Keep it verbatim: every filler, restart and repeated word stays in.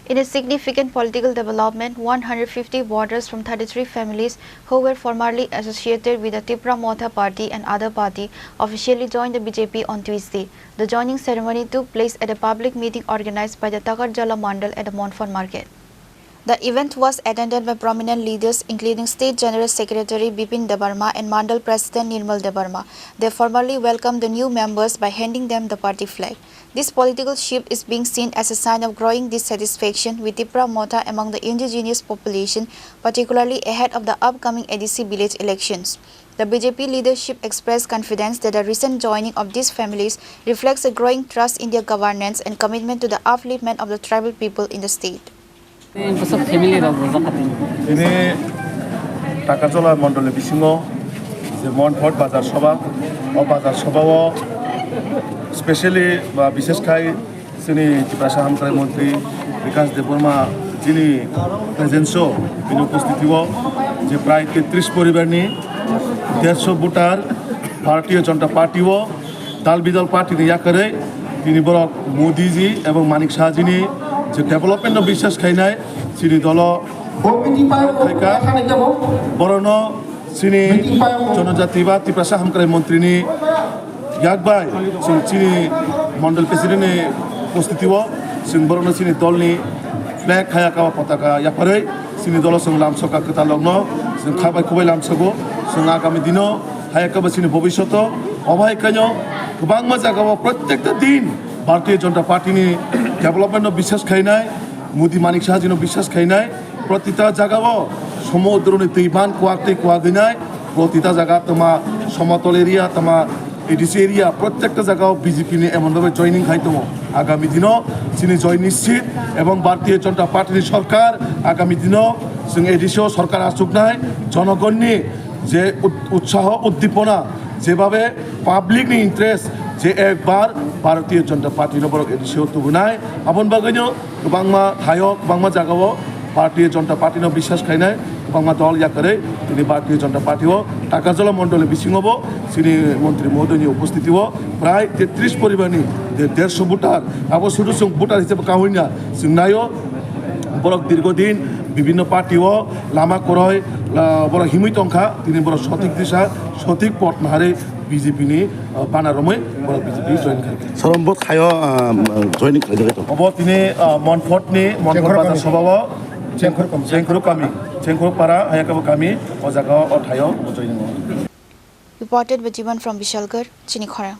In a significant political development, one hundred fifty voters from thirty-three families who were formerly associated with the Tipra Motha Party and other party officially joined the B J P on Tuesday. The joining ceremony took place at a public meeting organized by the Takarjala Mandal at the Monfort Market. The event was attended by prominent leaders, including State General Secretary Bipin Debbarma and Mandal President Nirmal Debbarma. They formally welcomed the new members by handing them the party flag. This political shift is being seen as a sign of growing dissatisfaction with Tipra Motha among the indigenous population, particularly ahead of the upcoming A D C village elections. The B J P leadership expressed confidence that the recent joining of these families reflects a growing trust in their governance and commitment to the upliftment of the tribal people in the state. Bwswk family rok rwjak kha tini. Tini Takarjala mondoli bisingo je Monfort bazar soba, o bazar sobao specially ba bishesh khai chini Tiprasa Hamkrai Montri Bikash Debbarma chini presence o, bini upostiti o je prai tetris poribar ni dersho voter Bharatiya Janata Party o dal bidal party ni yakarwi tini borok Modi ji ebong Manik Saha ji ni je development no biswas khainai chini dolo khaika, borono chini Jonojati ba Tiprasa Hamkrai Montri ni yak bai chwng chini Mondol President ni upostiti o chwng borono chini dol ni flag khaya ka potaka yaparwi chini dolo chwng lamsoka kwtal rokno chwng khabai khubai lamsogo chwng agami dino. Hai khe bo chini bobishoto obo hai khe no kwbangma jagao prottekta din Bharatiya Janata Party ni development no biswas khainai, Modi Manik Saha ji no biswas khainai, protita jagao somudro ni twi ban kwak tei kwak gwnai, protita jaga tama somotol area, tama A D C area, prottekta jagao B J P ni emon bhabe joining khai tongo. Agami dino chini joy nischit ebong Bharatiya Janata Party ni sorkar agami dino chwng A D C o sorkar achuknai, jonogonni je ut-, utsaho, uddipona, jebhabe public ni interest je ekbar Bharatiya Janata Party no borok A D C o tubunai. Aboni bagwino kwbangma thaio, kwbangma jagao Bharatiya Janata Party no biswas khainai, kwbangma dol yakarwi tini Bharatiya Janata Party o Takarjala mondoli bisingo bo chini montri mohodoy ni upostiti o prai tetris poribar ni de-, dersho voter, abo sudu chwng voter hisabe kahwi na chwng naio. Borok dirgo din bibhinno party o lama kwrwi, ah, borok himwi tongkha, tini borok sothik disa, sothik pot naharwi B J P ni, ah, bana romwi borok B J P join khaikha. Sir, omo thaio, ah, joining khlaijak tong. Obo tini, ah, Monfort ni, Monfort bazar sobao, Chengkhor kami, Chengkhor kami, Chengkhor para, hai khe bo kami, o jaga o thaio joining o. Reported by Jiban from Bishalgarh, Chini Khorang.